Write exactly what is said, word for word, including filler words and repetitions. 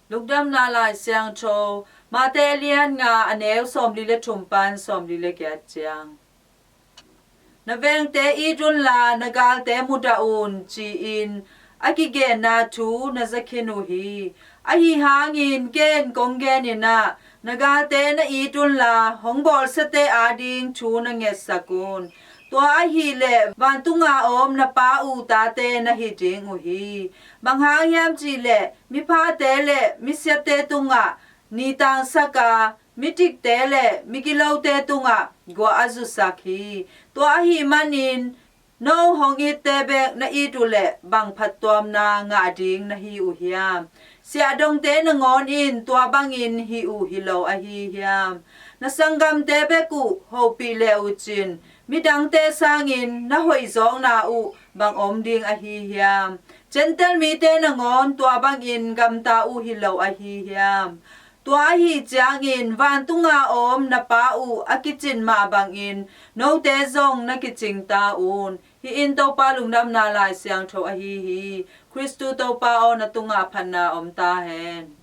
Lungdamna Lai Siangtho, Mate a lian nga, a neu sawmli le thum pan sawmli le giat ciang. Na vengte it unla, na galte mudah un, ci-in a kigenna thu na zakhin uh hi. Ahi hangin ken kong genin ah, na galte na it unla, hong bawlsiate ading thu na ngetsak un. Tua ahileh vantunga om na Pa uh tate na hi ding uh hi. Bang hang hiam cihleh, miphate le misiate tungah ni tangsak a, mitikte le migilote tungah guah a zusak hi. Tua ahih manin no hong itte bek na it uhleh bang phattuamna ngah ding na hi uh hiam? Siahdongte nangawn in tua bangin hih uh hi lo ahi hiam? Na sanggamte bek uh hopih le uh cin, midangte sangin na hoihzawkna uh bang om ding ahi hiam? Gentile mite nangawn tua bangin gamta uh hi lo ahi hiam? Tua ahi ciangin vantunga om na Pa uh a kicin mah bangin note zong na kicing ta un. Hih in Topa Lungdamna Lai Siangtho ahi hi. Khristu Topa aw, na tungah phatna om ta hen.